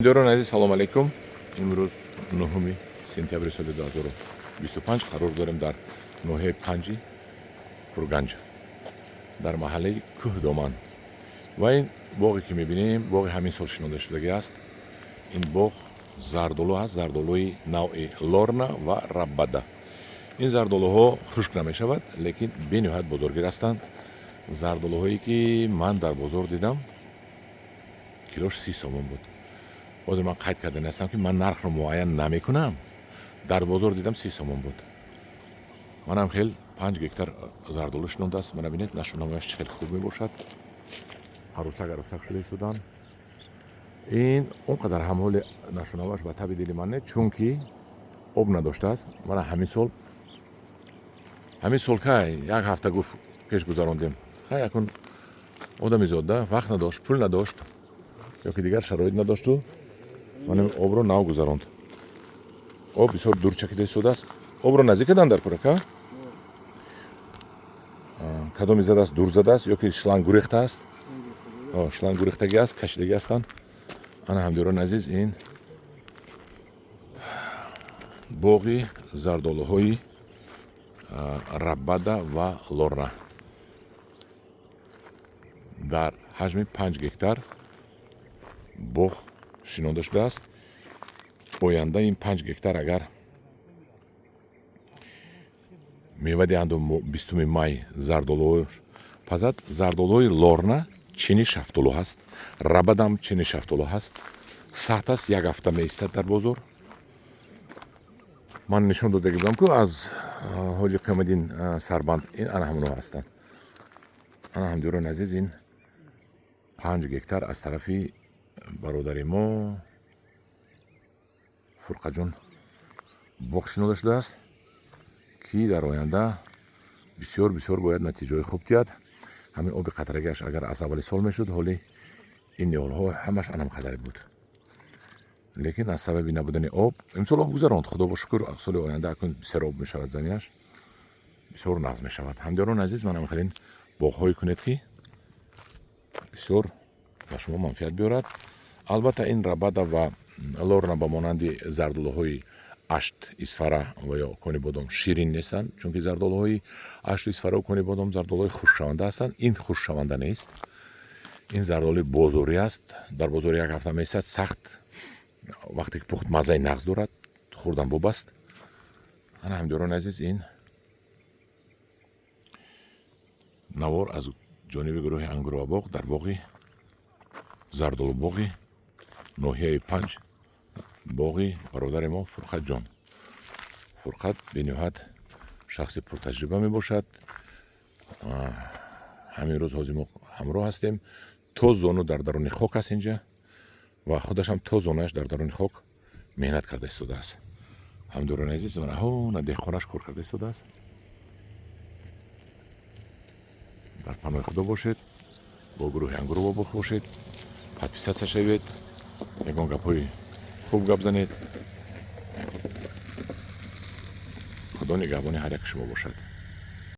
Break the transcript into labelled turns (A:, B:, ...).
A: Дӯстони азиз, салом алейкум. Имрӯз 9 сентябри соли 2025 қарор дорем дар ноҳияи Панҷи Курганҷ, дар маҳаллаи Кӯҳдоман. Ва ин боғе ки мебинем, боғи ҳамин сол шинонда шудагӣ аст. Ин боғ зардолу аст, зардолуи навъи Лорна ва Раббада. Ин зардолуҳо хушк намешавад, лекин бениҳоят бозоргир ҳастанд. Зардолуҳое ки ман дар бозор дидам, килош 30 сомон буд. Ҳозир ман қайд карда нестам, ки ман нархро муайян намекунам. Дар бозор дидам, 30 сомон буд. Манам хел 5 гектар зардолу шинондааст. Мана бинед, нашонамояш чӣ хел хуб мебошад. Арӯсак арӯсак шуда истоданд. Ин он қадар ҳам ҳоли нашонамояш ба таби дили ман не, чунки об надоштааст. Мана ҳамин сол, ҳамин сол кай як ҳафта гуфт пеш гузарондем. Хай, акун одами зодда вақт надошт, пул надошт ё ки дигар шароит надошту манам обро нав гузаронд. Об бисёр дур чакида истодааст. Обро наздик кардан дар курака, кадоми задааст, дур задааст ё ки шланг гурехтааст? Шланг гурехтагӣ аст, кашидагӣ ҳастанд. Ана, ҳамдиёрони азиз, ин боғи зардолуҳои Раббада ва Лорна дар ҳаҷми 5 гектар боғ шинонда шудааст. Оянда ин 5 гектар агар мева диҳанду 20-уми май зардолуҳош пазад. Зардолуҳои Лорна чини шафтолу ҳаст, Рабадам чини шафтолу ҳаст, сахт аст, як ҳафта меистад дар бозор. Ман нишон дода будам ку аз Ҳоҷи Қиёмаддин Сарбанд, ин ана ҳамонҳо ҳастанд. Ана, ҳамдиёрони азиз, ин 5 гектар аз тарафи бародари мо Фурқаҷон боғ шинода шудааст, ки дар оянда бисёр бисёр бояд натиҷаҳои хуб диҳад. Ҳамин оби қатрагиаш агар аз аввали сол мешуд, ҳоли ин ниҳолҳо ҳамаш анам қадаре буд, лекин аз сабаби набудани об имсол об гузаронд, худо бо шукр. Соли оянда акун бисёр об мешавад, заминаш бисёр нағз мешавад. Ҳамдиёрони азиз, манам хелин боғҳое кунед, ки бисёр ба шумо манфиат биёрад. Албатта, ин Рабада ва Лорна ба монанди зардолуҳои Ашт, Исфара ва ё Кони Бодом ширин нестанд, чунки зардолуҳои Ашту Исфараву Кони Бодом зардолуҳои хушкшаванда ҳастанд. Ин хушкшаванда нест, ин зардолуи бозорӣ аст. Дар бозор як ҳафта меистад, сахт. Вақте ки пухт, маззаи нағз дорад, хӯрдан боб аст. Ана, ҳамдиёрони азиз, ин навор аз ҷониби гурӯҳи Ангур ва боғ дар боғи зардолубоғи ноҳияи Панҷ, боғи бародари мо Фурқатҷон. Фурқат бениҳоят шахси пуртаҷриба мебошад. Ҳамин рӯз ҳозир мо ҳамроҳ ҳастем. То зону дар даруни хок аст инҷа ва худашам то зонуяш дар даруни хок меҳнат карда истодааст. Ҳамдиёрони азиз, на деҳқонаш кор карда истодааст. Дар паноҳи Худо бошед, бо гурӯҳи Ангуру боғ бошед, подписаться шавед, ягон гапҳои хуб гап занед. Худо нигаҳбони ҳар яки шумо бошад.